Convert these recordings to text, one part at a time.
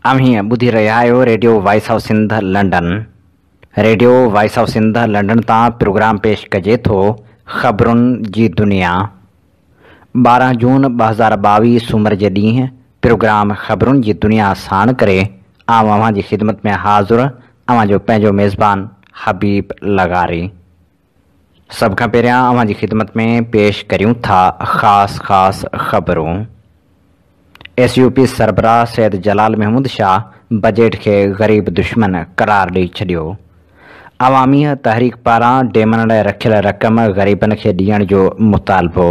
اوهين ٻڌي رهيا آهيو radio voice of Sindh London. Radio voice of Sindh London تان پروگرام پيش ڪجي ٿو خبرن جي دنيا. 12 جون 2022 سومر جي ڏينهن پروگرام خبرن جي دنيا ساڻ ڪري آئون اوهان جي خدمت ۾ حاضر اوهان جو پنهنجو ميزبان حبيب لغاري. سڀ کان پهريان اوهان جي خدمت ۾ پيش ڪريون ٿا خاص خاص خبرون. ايس يو پي سربراهه سيد جلال محمود شاهه بجيٽ کي غريب دشمن قرار ڏئي ڇڏيو. عوامي تحريڪ پاران ڊيمن لاء رکيل رقم غريبن کي ڏيڻ جو مطالبو.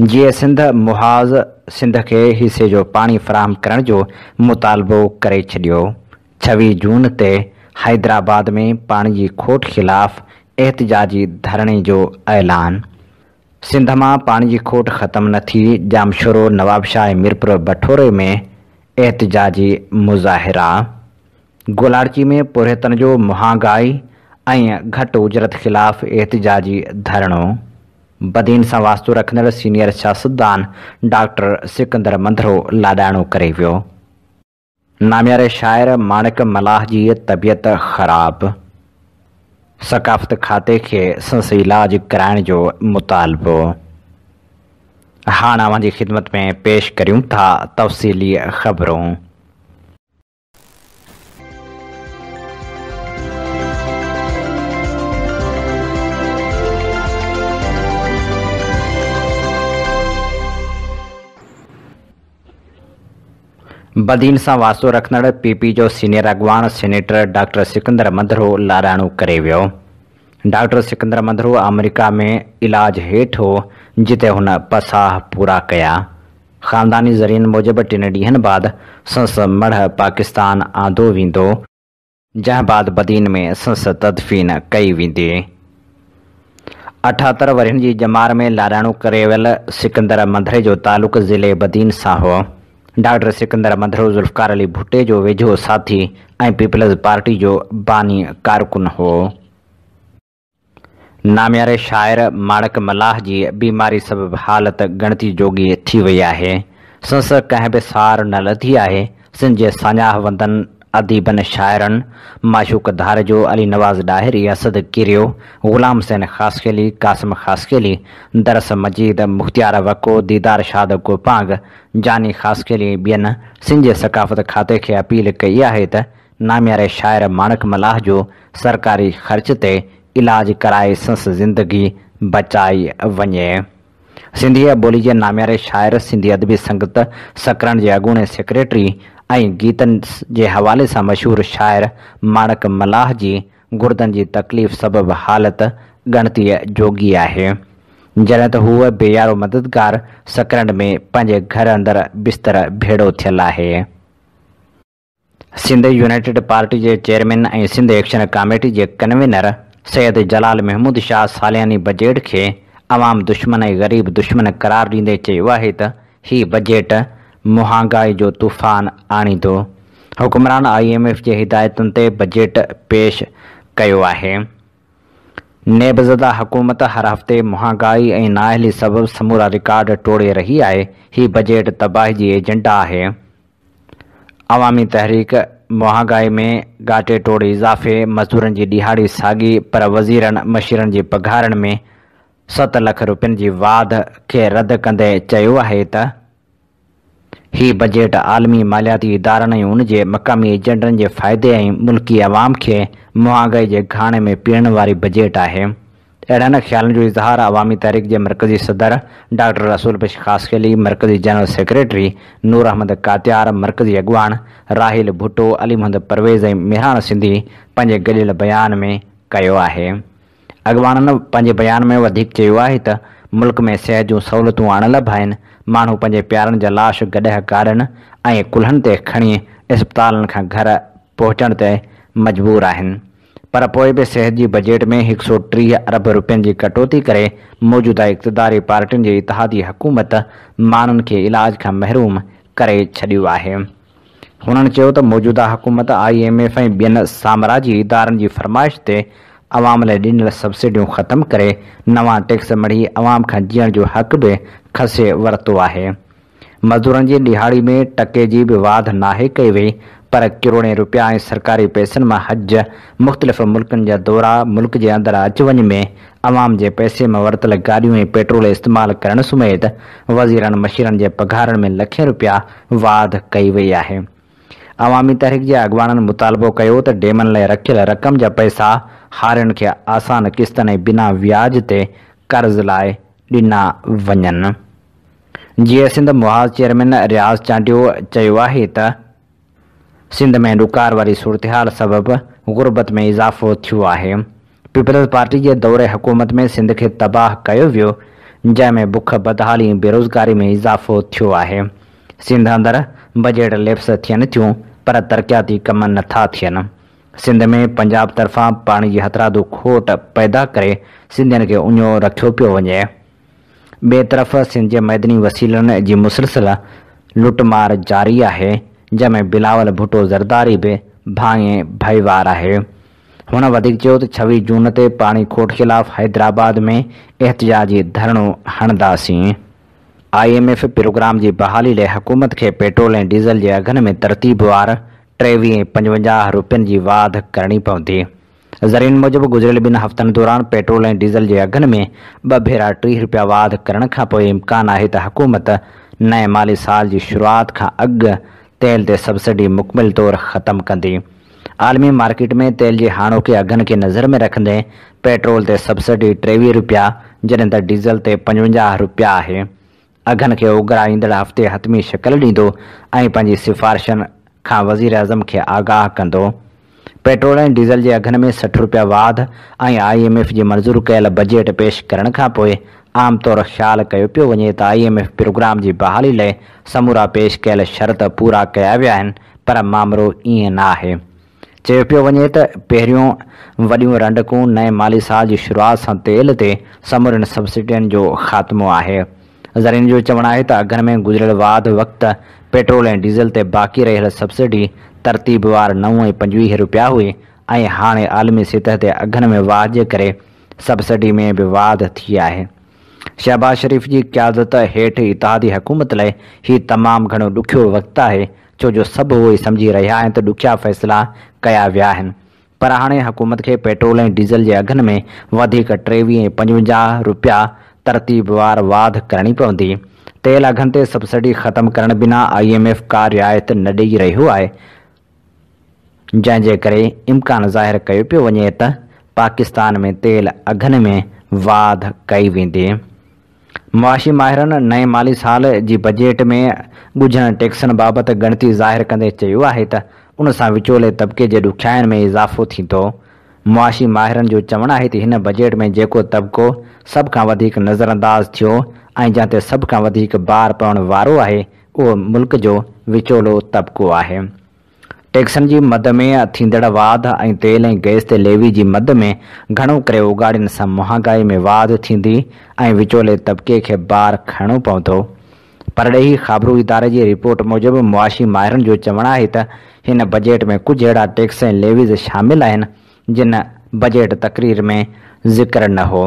جيئي سنڌ محاذ سنڌ کي حصي جو پاڻي فراهم ڪرڻ جو مطالبو ڪري ڇڏيو. 26 جون تي حيدرآباد ۾ پاڻي جي کوٽ خلاف احتجاجي ڌرڻي جو اعلان. سنڌ مان پاڻي جي کوٽ ختم نه ٿي، ڄامشورو، نوابشاهه ۽ ميرپور بٺوري ۾ احتجاجي مظاهرا. گولاڙچي ۾ پورهيتن جو مهانگائي ۽ گهٽ اجرت خلاف احتجاجي ڌرڻو. بدين سان واسطو رکندڙ سينيئر سياستدان ڊاڪٽر سڪندر منڌرو لاڏاڻو ڪري ويو. نامياري شاعر ماڻڪ ملاح جي طبيعت خراب، ثقافت کاتي کي سندس علاج ڪرائڻ جو مطالبو. هاڻ اوهان جي خدمت ۾ پيش ڪريون ٿا تفصيلي خبرون. بدين سان واسطو رکندڙ پي پي جو سينيئر اڳواڻ سينيٽر ڊاڪٽر سڪندر منڌرو لاڏاڻو ڪري ويو. ڊاڪٽر سڪندر منڌرو آمريڪا ۾ علاج هيٺ هو جتي هن پساهه پورا ڪيا. خانداني ذريعن موجب ٽن ڏينهن بعد سندس مڙهه پاڪستان آندو ويندو. جنهن بعد بدين ۾ سندس تدفين ڪئي ويندي. 78 ورهين جي ڄمار ۾ لاڏاڻو ڪري ويل سڪندر منڌري جو تعلق ضلعي بدين سان هو. ڊاڪٽر سڪندر منڌرو ذوالفقار علي ڀٽي جو ويجهو ساٿي ۽ پيپلز پارٽي جو باني ڪارڪن هو. نامياري شاعر ماڻڪ ملاح جي بيماري سبب حالت ڳڻتي جوڳي ٿي وئي آهي. سندس ڪنهن به سار نه لڌي آهي. سنڌ جي ساڃاهه وندن، اديبن، شاعرن معشوق ڌاريجو، علي نواز ڏاهري، اسد ڪيريو، غلام حسين خاصخيلي، قاسم خاصخيلي، درس مجيد، مختيار وڪو، ديدار شاد گوپانگ، جاني خاصخيلي ۽ ٻين سنڌ جي ثقافت کاتي کي اپيل ڪئي آهي ته نامياري شاعر ماڻڪ ملاح جو سرڪاري خرچ تي علاج ڪرائي سندس زندگي بچائي وڃي. سنڌي ٻولي جي نامياري شاعر، سنڌي ادبي سنگت سڪرنڊ جي اڳوڻي سيڪريٽري ۽ گيتن جي حوالي سان مشهور شاعر ماڻڪ ملاح جي گردن جي تڪليف سبب حالت ڳڻتيء جوڳي آهي. جڏهن ته هو بي يارو مددگار سڪرنڊ ۾ پنهنجي گهر اندر بستر ڀيڙو ٿيل آهي. سنڌ يونائيٽيڊ پارٽي جي چيئرمين ۽ سنڌ ايڪشن ڪاميٽي جي ڪنوينر سيد جلال محمود شاهه سالياني بجيٽ کي عوام دشمن ۽ غريب دشمن قرار ڏيندي چيو آهي ته هي بجيٽ مهانگائي جو طوفان آڻيندو. حڪمران I M F جي هدايتن تي بجيٽ پيش ڪيو آهي. نيب زده حڪومت هر هفتي مهانگائي ۽ نااهلي سبب سمورا رڪارڊ ٽوڙي رهي آهي، هي بجيٽ تباهي جي ايجنڊا آهي. عوامي تحريڪ مهانگائي ۾ ڳاٽي ٽوڙ اضافي، مزدورن جي ڏهاڙي ساڳي پر وزيرن مشيرن جي پگهارن ۾ 7 لک روپين جي واڌ کي رد ڪندي چيو آهي ته هي بجيٽ عالمي مالياتي ادارن ۽ ان جي مقامي ايجنٽن جي فائدي ۽ ملڪي عوام کي مهانگائي جي گهاڻي ۾ پيڙڻ واري بجيٽ آهي. اهڙن خيالن جو اظهار عوامي تحريڪ جي مرڪزي صدر ڊاڪٽر رسول بخش خاصخيلي، مرڪزي جنرل سيڪريٽري نور احمد ڪاتيار، مرڪزي اڳواڻ راحيل ڀٽو، علي محمد پرويز ۽ مهراڻ سنڌي پنهنجي گڏيل بيان ۾ ڪيو آهي. اڳواڻن پنهنجي بيان ۾ وڌيڪ چيو آهي ته ملڪ ۾ صحت جون سهولتون اڻلڀ آهن، ماڻهو پنهنجي پيارن جا لاش گڏهه گاڏن ۽ ڪلهن تي کڻي اسپتالن کان گهر پهچڻ تي مجبور آهن. پر پوء به صحت جي بجيٽ ۾ 130 ارب روپين جي ڪٽوتي ڪري موجوده اقتداري پارٽين جي اتحادي حڪومت ماڻهن کي علاج کان محروم ڪري ڇڏيو آهي. هنن چيو ته موجوده حڪومت I M F ۽ ٻين سامراجي ادارن جي فرمائش تي عوام لاء ڏنل سبسڊيون ختم ڪري نوان ٽيڪس مڙهي عوام کان جيئڻ جو حق به کسي ورتو آهي. مزدورن جي ڏهاڙي ۾ ٽڪي جي به واڌ ناهي ڪئي وئي پر ڪروڙين رپيا ۽ سرڪاري پئسن مان حج، مختلف ملڪن جا دورا، ملڪ جي اندر اچ وڃ ۾ عوام جي پئسي مان ورتل گاڏيون ۽ پيٽرول استعمال ڪرڻ سميت وزيرن مشيرن جي پگهارن ۾ لکين رپيا واڌ ڪئي وئي آهي. عوامي تحريڪ جي اڳواڻن مطالبو ڪيو ته ڊيمن لاء رکيل رقم جا پئسا هارين کي آسان قسطن ۽ بنا وياج تي قرض لاء ڏنا وڃن. جيئي سنڌ محاذ چيئرمين رياض چانڊيو چيو آهي ته سنڌ ۾ ڏڪار واري صورتحال سبب غربت ۾ اضافو ٿيو آهي، پيپلز پارٽي جي دور حڪومت ۾ سنڌ کي تباهه ڪيو ويو، جنهن ۾ بک، بدحالي ۽ بيروزگاري ۾ اضافو ٿيو آهي، سنڌ اندر بجيٽ ليپس ٿين ٿيون پر ترقياتي ڪم نٿا ٿين، سنڌ ۾ پنجاب طرفان پاڻي جي هٿرادو کوٽ پيدا ڪري سنڌين کي اڃو رکيو پيو وڃي. ٻئي طرف سنڌ جي معدني وسيلن جي مسلسل لٽ مار جاري آهي، جنهن ۾ بلاول ڀٽو زرداري به ڀاڱي ڀائيوار آهي. هن وڌيڪ چيو ته 26 جون تي پاڻي کوٽ خلاف حيدرآباد ۾ احتجاجي ڌرڻو هڻنداسين. I M F programme جي بحالي لاء حڪومت کي پيٽرول ۽ ڊيزل جي اگهن ۾ ترتيبوار 23 ۽ 55 رپين جي واڌ ڪرڻي پوندي. ذريعن موجب گذريل ٻن هفتن دوران پيٽرول ۽ ڊيزل جي اگهن ۾ ٻه ڀيرا 30 رپيا واڌ ڪرڻ کانپوء امڪان آهي ته حڪومت نئين مالي سال جي شروعات کان اڳ تيل تي سبسڊي مڪمل طور ختم ڪندي. عالمي مارڪيٽ ۾ تيل جي هاڻوڪي اگهن کي نظر ۾ رکندي پيٽرول تي سبسڊي 23 رپيا جڏهن ته ڊيزل تي 55 رپيا آهي. اگهن کي اوگرا ايندڙ هفتي حتمي شڪل ڏيندو ۽ پنهنجي سفارشن کان وزيراعظم کي آگاهه ڪندو. پيٽرول ۽ ڊيزل جي اگهن ۾ 60 رپيا واڌ ۽ I M F جي منظور ڪيل بجيٽ پيش ڪرڻ کانپوء عام طور خيال ڪيو پيو وڃي ته I M F programme جي بحالي لاء سمورا پيش ڪيل شرط پورا ڪيا ويا آهن پر مامرو ائين نه آهي. چيو پيو وڃي ته پهريون وڏيون رنڊڪون نئين مالي سال جي شروعات سان تيل تي سمورين سبسڊين جو خاتمو آهي. ذريعن جو چوڻ آهي ته اگهن ۾ گذريل واڌ وقت پيٽرول ۽ ڊيزل تي باقي رهيل سبسڊي ترتيبوار 9 ۽ 25 رپيا هئي ۽ هاڻي عالمي سطح تي اگهن ۾ واڌ جي ڪري سبسڊي ۾ به واڌ ٿي آهي. شهباز شريف جي قيادت هيٺ اتحادي حڪومت لاء هي تمام گهڻو ڏکيو وقت آهي ڇو جو سڀ اهو ئي سمجهي رهيا آهن ته ڏکيا فيصلا ڪيا ويا آهن پر هاڻي حڪومت کي پيٽرول ۽ ڊيزل جي اگهن ۾ وڌيڪ 23 ۽ 55 رپيا ترتيبوار واڌ ڪرڻي پوندي. تيل اگهن تي سبسڊي ختم ڪرڻ بنا I M F ڪا رعايت نه ڏئي رهيو آهي، جنهن جي ڪري امڪان ظاهر ڪيو پيو وڃي ته پاڪستان ۾ تيل اگهن ۾ واڌ ڪئي ويندي. معاشي ماهرن نئين مالي سال جي بجيٽ ۾ ڳجهن ٽيڪسن بابت ڳڻتي ظاهر ڪندي چيو آهي ته ان سان وچولي طبقي جي ڏکيائين ۾ اضافو ٿيندو. معاشي ماهرن جو چوڻ آهي ته هن بجيٽ ۾ جيڪو طبقو سڀ کان وڌيڪ نظرانداز ٿيو ۽ جنهن تي سڀ کان وڌيڪ بار پوڻ وارو آهي اهو ملڪ جو وچولو طبقو آهي. ٽيڪسن جي مد ۾ ٿيندڙ واڌ ۽ تيل ۽ گئس تي ليوي جي مد ۾ گهڻو ڪري اوڳاڙين سان مهانگائي ۾ واڌ ٿيندي ۽ وچولي طبقي کي بار کڻڻو پوندو. پرڏيهي خابرو اداري جي رپورٽ موجب معاشي ماهرن جو چوڻ آهي ته هن بجيٽ ۾ ڪجهه اهڙا ٽيڪس ۽ ليويز شامل آهن جن بجيٽ تقرير ۾ ذڪر نه هو.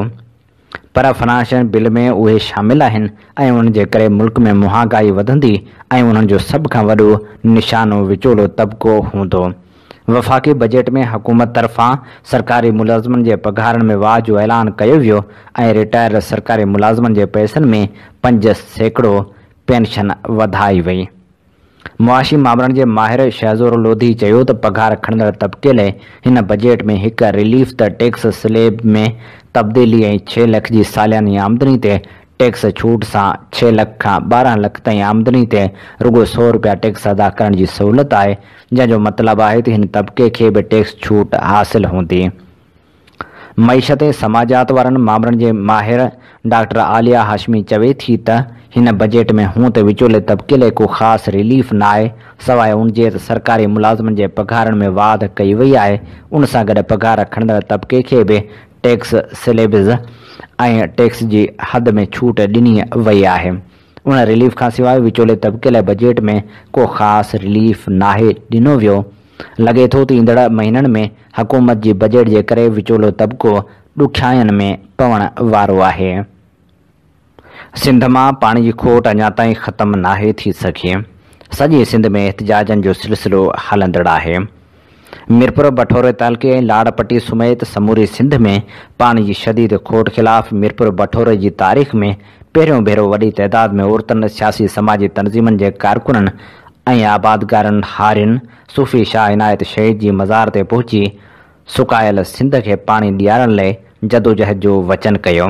پر فنانشل بل ۾ اهي شامل آهن ۽ انهن جي ڪري ملڪ ۾ مهانگائي وڌندي ۽ انهن جو سڀ کان وڏو نشانو وچولو طبقو هوندو. وفاقي بجيٽ ۾ حڪومت طرفان سرڪاري ملازمن جي پگهارن ۾ واڌ جو اعلان ڪيو ويو ۽ رٽائرڊ سرڪاري ملازمن جي پئسن ۾ 5% پينشن وڌائي وئي. معاشي مامرن جي ماهر شهزور لوڌي چيو ته پگهار کڻندڙ طبقي لاء هن بجيٽ ۾ هڪ رليف ته ٽيڪس سليب ۾ تبديلي ۽ 6 لک جي سالياني آمدني تي ٽيڪس ڇوٽ سان 6 لک کان 12 لک تائين آمدني تي رڳو 100 رپيا ٽيڪس ادا ڪرڻ جي سهولت آهي جنهن جو مطلب آهي ته هن طبقي کي به ٽيڪس ڇوٽ حاصل هوندي. معيشت ۽ سماجيات وارن مامرن جي ماهر ڊاڪٽر عاليه هاشمي چوي ٿي ته هن بجيٽ ۾ هونء ته وچولي طبقي لاء ڪو خاص رليف ناهي سواء ان جي ته سرڪاري ملازمن جي پگهارن ۾ واڌ ڪئي وئي آهي ان سان گڏ پگهار کڻندڙ طبقي کي به ٽيڪس سليبز ۽ ٽيڪس جي حد ۾ ڇوٽ ڏني وئي آهي ان رليف کانسواء وچولي طبقي لاء بجيٽ ۾ ڪو خاص رليف ناهي ڏنو ويو. لڳي ٿو ته ايندڙ مهينن ۾ حڪومت جي بجيٽ جي ڪري وچولو طبقو ڏکيائين ۾ پوڻ وارو آهي. سنڌ مان پاڻي جي کوٽ اڃا تائين ختم ناهي ٿي سگهي، سڄي سنڌ ۾ احتجاجن جو سلسلو هلندڙ آهي. ميرپور بٺوري تعلقي ۽ لاڙ پٽي سميت سموري سنڌ ۾ پاڻي جي شديد کوٽ خلاف ميرپور بٺوري جي تاريخ ۾ پهريون ڀيرو وڏي تعداد ۾ عورتن، سياسي سماجي تنظيمن جي ڪارڪنن ۽ آبادگارن هارين صوفي شاهه عنايت شهيد جي مزار تي پهچي سڪايل سنڌ کي پاڻي ڏيارڻ لئي جدوجهد جو وچن ڪيو.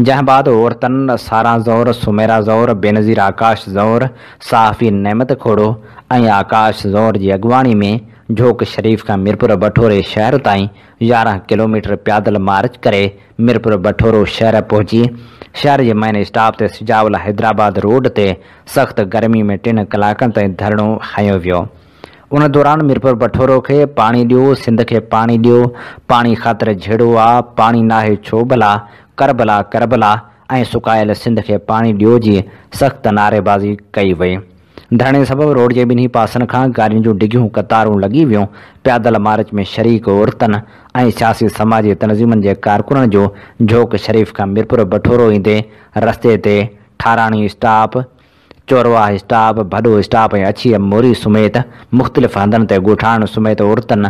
جنهن بعد عورتن ساران زئور، سميرا زئور، بينظير آڪاش زئور، صحافي نعمت کوڙو ۽ آڪاش زئور جي اڳواڻي ۾ جهوڪ شريف کان ميرپور بٺوري شهر تائين 11 ڪلوميٽر پيادل مارچ ڪري ميرپور بٺورو شهر پهچي شهر جي مين اسٽاپ تي سجاول حيدرآباد روڊ تي سخت گرمي ۾ 3 ڪلاڪن تائين ڌرڻو هنيو ويو. ان دوران ميرپور بٺورو کي پاڻي ڏيو، سنڌ کي پاڻي ڏيو، پاڻي خاطر جهيڙو آ، پاڻي ناهي ڇو ڀلا، ڪربلا ڪربلا ۽ سڪايل سنڌ کي پاڻي ڏيو جي سخت نعريبازي ڪئي وئي. ڌرڻي سبب روڊ جي ٻنهي پاسن کان گاڏين جون ڊگهيون قطارون لڳي ويون، پيادل مارچ ۾ شريڪ عورتن ۽ سياسي سماجي تنظيمن جي ڪارڪنن جو جهوڪ شريف کان ميرپور بٺورو ايندي رستي تي ٺاراڻي اسٽاپ، چورواهه اسٽاپ، ڀڏو اسٽاپ ۽ اڇي موري سميت مختلف هنڌن تي ڳوٺاڻن سميت عورتن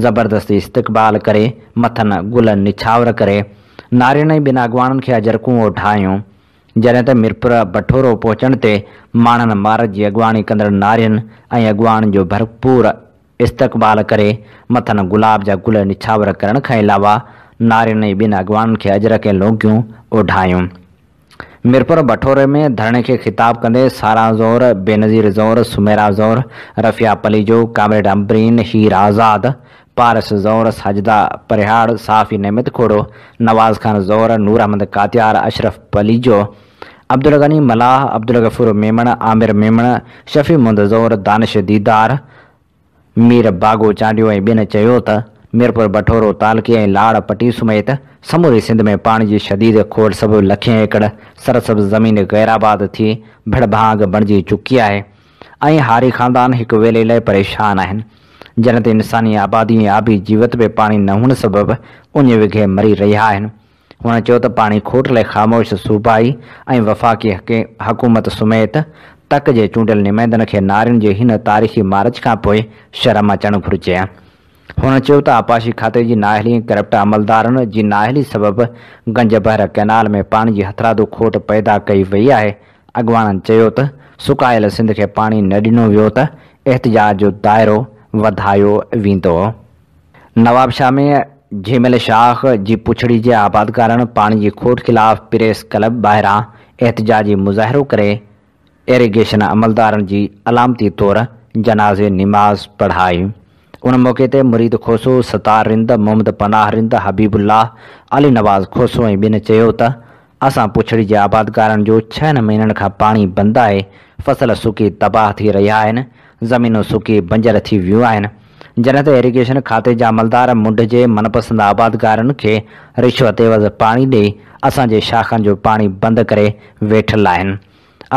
زبردست استقبال ڪري مٿن گل نڇاور ڪري نارين ۽ ٻين اڳواڻن کي اجرڪون اوڍايون. جڏهن ته ميرپور بٺورو پهچڻ تي ماڻهن مارچ جي اڳواڻي ڪندڙ نارين ۽ اڳواڻن جو ڀرپور استقبال ڪري مٿن گلاب جا گل نڇاور ڪرڻ کان علاوه نارين ۽ ٻين اڳواڻن کي اجرڪ ۽ لونگيون اوڍايون. ميرپور بٺوري ۾ ڌرڻي کي خطاب ڪندي ساران زئور، بينظير زئور، سميرا زئور، رفيعه پليجو، ڪامريڊ عنبرين، هير آزاد، پارس زئور، ساجده پرهياڙ، صحافي نعمت کوڙو، نواز خان زئور، نور احمد ڪاتيار، اشرف پليجو، عبدالغني ملاح، عبدالغفور ميمڻ، عامر ميمڻ، شفيع محمد زئور، دانش ديدار، مير باگو چانڊيو ۽ ٻين چيو ته ميرپور بٺورو تعلقي ۽ لاڙ پٽي سميت سموري سنڌ ۾ پاڻي جي شديد کوٽ سبب لکين ايڪڙ سرسبز زمين غيرآباد ٿي ڀڙڀانگ بڻجي چڪي آهي ۽ هاري خاندان هڪ ويلي لاء پريشان آهن جڏهن ته انساني آبادي ۽ آبي جيوت به پاڻي نه هئڻ سبب اڃ وگهي مري رهيا آهن. هن چيو ته پاڻي کوٽ لاء خاموش صوبائي ۽ وفاقي حڪومت سميت تڪ جي چونڊيل نمائندن کي نارين جي هن تاريخي مارچ کانپوء شرم اچڻ گهرجي. هن چيو ته آبپاشي کاتي جي نااهلي ۽ ڪرپٽ عملدارن جي نااهلي سبب گنج بحر ڪئنال ۾ پاڻي جي هٿرادو کوٽ پيدا ڪئي وئي آهي. اڳواڻن چيو ته سڪايل سنڌ کي پاڻي نه ڏنو ويو ته احتجاج جو دائرو وڌايو ويندو. نوابشاهه ۾ جهيمل شاخ جي پڇڙي جي آبادگارن پاڻي جي کوٽ خلاف پريس ڪلب ٻاهران احتجاجي مظاهرو ڪري ايريگيشن عملدارن جي علامتي طور جنازي نماز پڙهائي. ان موقعي تي مريد کوسو، ستار رند، محمد پناهه رند، حبيب الله، علي نواز کوسو ۽ ٻين چيو ته اسان پڇڙي جي آبادگارن جو ڇهن مهينن کان پاڻي بند آهي، فصل سڪي تباهه ٿي رهيا آهن، زمينون سڪي بنجر ٿي ويون آهن، جڏهن ته ايريگيشن کاتي جا عملدار منڍ جي من پسند آبادگارن کي رشوت عيوض پاڻي ڏئي اسان جي شاخن جو پاڻي بند ڪري ويٺل آهن.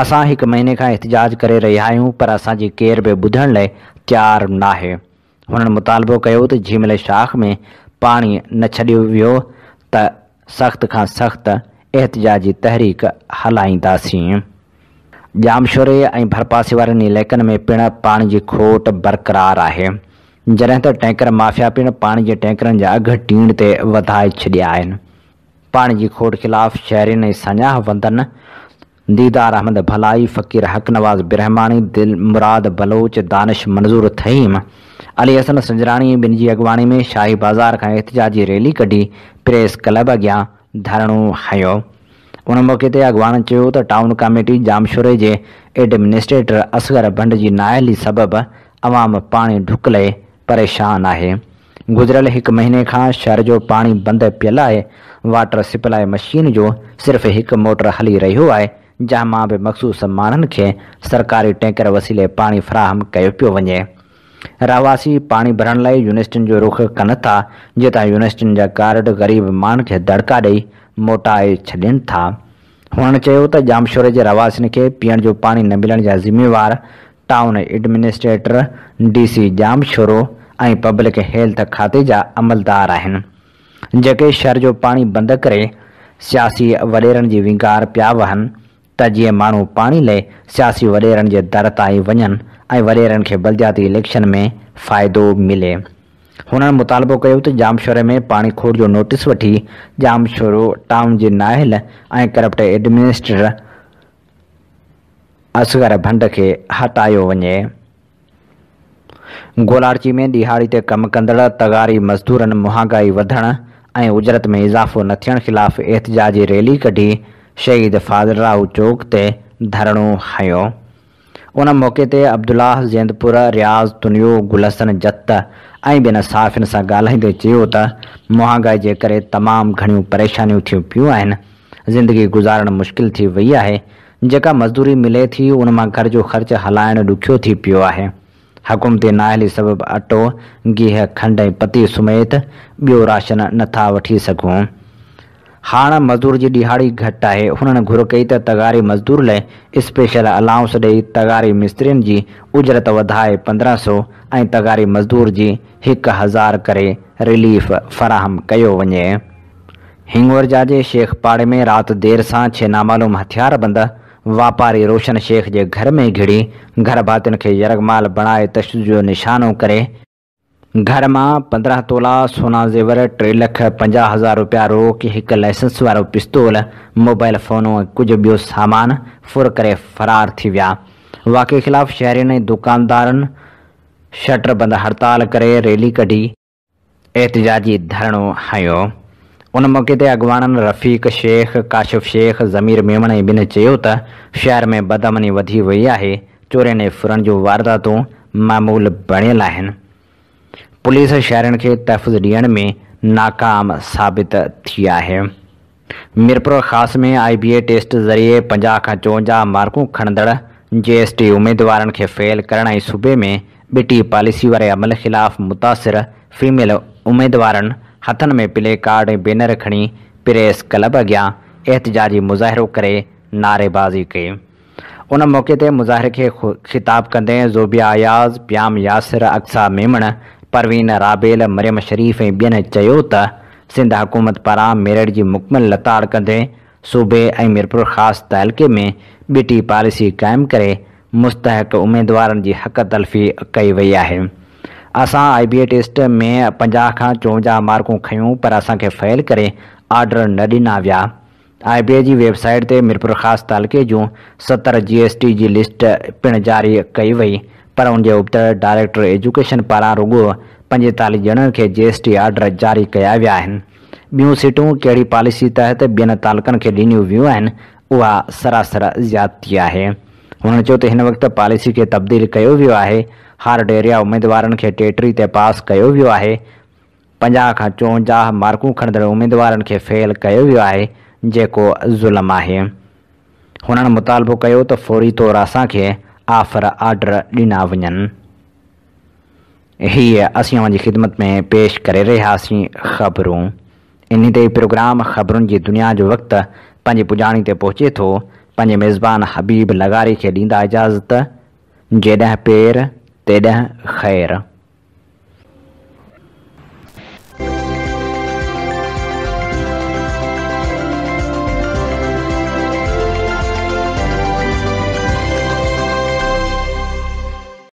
اسان هڪ مهيني کان احتجاج ڪري رهيا آهيون پر اسان جي ڪير به ٻڌڻ لئه تيار ناهي. هنن مطالبو ڪيو ته جهيمل شاخ ۾ پاڻي نه ڇڏيو ويو ته سخت کان سخت احتجاجي تحريڪ هلائينداسين. ڄامشوري ۽ ڀرپاسي وارن علائقن ۾ پڻ پاڻي جي کوٽ برقرار آهي، جڏهن ته ٽينڪر مافيا پڻ پاڻي جي ٽينڪرن جا اگهه ٽيڻ تي وڌائي ڇڏيا آهن. پاڻي جي کوٽ خلاف شهرين ۽ ساڃاهه وندن ديدار احمد ڀلائي، فقير حق نواز برهماڻي، دل مراد بلوچ، دانش منظور ٿهيم، علي حسن سنجراڻي ۽ ٻين جي اڳواڻي ۾ شاهي بازار کان احتجاجي ريلي ڪڍي پريس ڪلب اڳيان ڌرڻو هنيو. ان موقعي تي اڳواڻن چيو ته ٽائون ڪاميٽي ڄامشوري جي ايڊمنسٽريٽر اصغر ڀنڊ جي نااهلي سبب عوام پاڻي ڍڪ لئي پريشان آهي. گذريل هڪ مهيني کان شهر جو پاڻي بند پيل آهي، واٽر سپلاء مشين جو صرف هڪ موٽر هلي رهيو آهي، جنهن مان به مخصوص ماڻهن کي سرڪاري ٽينڪر وسيلي پاڻي فراهم ڪيو پيو وڃي. رهواسي پاڻي ڀرڻ لاء يونيورسٽين جو رخ ڪن ٿا، جتان يونيورسٽين جا گارڊ غريب ماڻهن کي دڙڪا ڏئي موٽائي ڇڏين ٿا. هنن چيو ته ڄامشوري جي رهواسين کي پيئڻ جو پاڻي نه ملڻ جا ذميوار town administrator, D C Jamshoro ۽ public health کاتي جا عملدار آهن، جيڪي شهر جو پاڻي بند ڪري سياسي وڏيرن جي ونگار پيا وهن. ته جيئن ماڻهو پاڻي لئي سياسي وڏيرن جي در تائين وڃن ۽ وڏيرن کي بلدياتي اليڪشن ۾ فائدو ملي. هنن مطالبو ڪيو ته ڄامشوري ۾ پاڻي کوٽ جو نوٽيس وٺي ڄامشورو ٽائون جي نااهل ۽ ڪرپٽ ايڊمنسٽريٽر اصغر ڀنڊ کي هٽايو وڃي. گولاڙچي ۾ ڏهاڙي تي ڪم ڪندڙ تغاري مزدورن مهانگائي وڌڻ ۽ اجرت ۾ اضافو نه ٿيڻ خلاف احتجاجي ريلي ڪڍي شهيد فاضل راهو چوڪ تي ڌرڻو هنيو. ان موقعي تي عبدالله زيندپور، رياض تنيو، گل حسن جت ۽ ٻين صحافين سان ڳالهائيندي چيو ته مهانگائي جي ڪري تمام گهڻيون پريشانيون ٿيون پيون آهن، زندگي گذارڻ مشڪل ٿي وئي آهي، جيڪا مزدوري ملي ٿي ان مان گهر جو خرچ هلائڻ ڏکيو ٿي پيو آهي. حڪومتي نااهلي سبب اٽو، گيهه، کنڊ ۽ پتي سميت ٻيو راشن نه ٿا وٺي سگهون. هاڻ مزدور جي ڏهاڙي گهٽ آهي. هنن گهر ڪئي ته تغاري مزدور لئه اسپيشل الائونس ڏئي تغاري مسترين جي اجرت وڌائي 1500 ۽ تغاري مزدور جي 1000 ڪري رليف فراهم ڪيو وڃي. هنڱورجا جي شيخ پاڙي ۾ رات دير سان ڇهه نامعلوم هٿياربند واپاري روشن شيخ جي گهر ۾ گهڙي گهر ڀاتين کي يرغمال بڻائي تشدد جو نشانو ڪري گهر مان 15 تولا سونا زيور، 3,50,000 روپيا روڪ، هڪ لائسنس وارو پستول، موبائل فونون ۽ ڪجهه ٻيو سامان ڦر ڪري فرار ٿي ويا. واقعي خلاف شهرين ۽ دڪاندارن شٽر بند هڙتال ڪري ريلي ڪڍي احتجاجي ڌرڻو هنيو. ان موقعي تي اڳواڻن رفيق شيخ، ڪاشف شيخ، ضمير ميمڻ ۽ ٻين چيو ته شهر ۾ بدامني وڌي وئي آهي، چورين ۽ ڦرن جون وارداتون معمول بڻيل آهن. پوليس شهرين کي تحفظ ڏيڻ ۾ ناڪام ثابت ٿي آهي. ميرپورخاص ۾ آء بي اي ٽيسٽ ذريعي 50 کان 54 مارڪون کڻندڙ جي ايس ٽي اميدوارن کي فيل ڪرڻ ۽ صوبي ۾ ٻٽي پاليسي واري عمل خلاف متاثر فيميل اميدوارن هٿن ۾ پلي ڪارڊ ۽ بينر کڻي پريس ڪلب اڳيان احتجاجي مظاهرو ڪري نعريبازي ڪئي. ان موقعي تي مظاهري کي خطاب ڪندي زوبيا اياز، پيام ياسر، اقصيٰ ميمڻ، پروين رابيل، مريم شريف ۽ ٻين چيو ته سنڌ حڪومت پاران ميرٽ جي مڪمل لتاڙ ڪندي صوبي ۽ ميرپورخاص تعلقي ۾ ٻٽي پاليسي قائم ڪري مستحق اميدوارن جي حق تلفي ڪئي وئي آهي. اسان آء بي اي ٽيسٽ ۾ 50 کان 54 مارڪون کنيون پر اسان کي فيل ڪري آرڊر نه ڏنا ويا. آء بي اي جي ويب سائيٽ تي ميرپورخاص تعلقي جون 70 جي ايس ٽي جي لسٽ پڻ جاري ڪئي وئي پر ان جي ابتڙ ڊائريڪٽر ايجوڪيشن پاران رڳو 45 ڄڻن کي جي ايس ٽي آرڊر جاري ڪيا ويا آهن. ٻيون سيٽون ڪهڙي پاليسي تحت ٻين تعلقن کي ڏنيون ويون آهن اها سراسر زيادتي آهي. هنن چيو ته هن وقت پاليسي کي تبديل ڪيو ويو آهي، هارڊ ايريا اميدوارن کي ٽيٽري تي پاس ڪيو ويو آهي، 50 کان 54 مارڪون کڻندڙ اميدوارن کي فيل ڪيو ويو آهي جيڪو ظلم آهي. هنن مطالبو ڪيو ته فوري طور اسان کي آفر آرڊر ڏنا وڃن. هي اسين اوهان جي خدمت ۾ پيش ڪري رهياسين خبرون. انهي تي ئي پروگرام خبرن جي دنيا جو وقت پنهنجي پڄاڻي تي پهچي ٿو. پنهنجي ميزبان حبيب لغاري کي ڏيندا اجازت. جيڏانهن پير تيڏانهن خير.